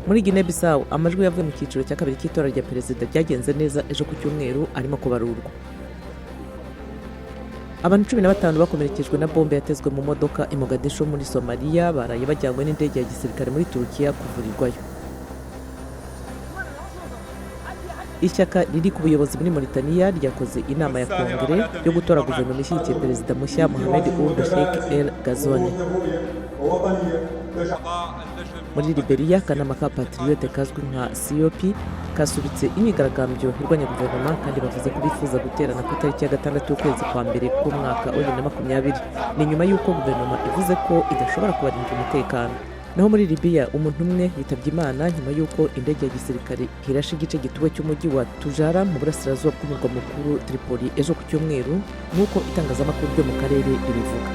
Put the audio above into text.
Muri Guinea Bissau, amajwi yavuye mu cyiciro cya kabiri cy'itora rya perezida ryagenze neza ejo ku cyumweru arimo kubarurwa. Abantu 15 bakomerekejwe na bombe yatezwe mu modoka i Mogadishu muri Somaliya baraye bajyanywe n'indege ya gisirikare muri Turukiya kuvurirwayo. Ishyaka riri ku buyobozi muri Mauritania ryakoze inama ya kongere yo gutora guverinoma ishyigikiye perezida mushya Mohamed Ould Cheikh El Ghazouani. Muri Liberia, akanama ka Patriote kazwi nka COP kasubitse imyigaragambyo irwanya guverinoma kandi bavuze ko bifuza guterana ku itariki ya 6 y'ukwezi kwa mbere k'umwaka wa 2020. Ni nyuma y'uko guverinoma ivuze ko idashobora kubarindira umutekano. Naho muri Libya, umuntu umwe yitabye Imana nyuma y'uko indege ya gisirikare irashe igice gituwe cy'umujyi wa Tujara mu burasirazuba bw'umurwa mukuru Tripoli ejo ku cyumweru, nk'uko itangazamakuru ryo mu karere ribivuga.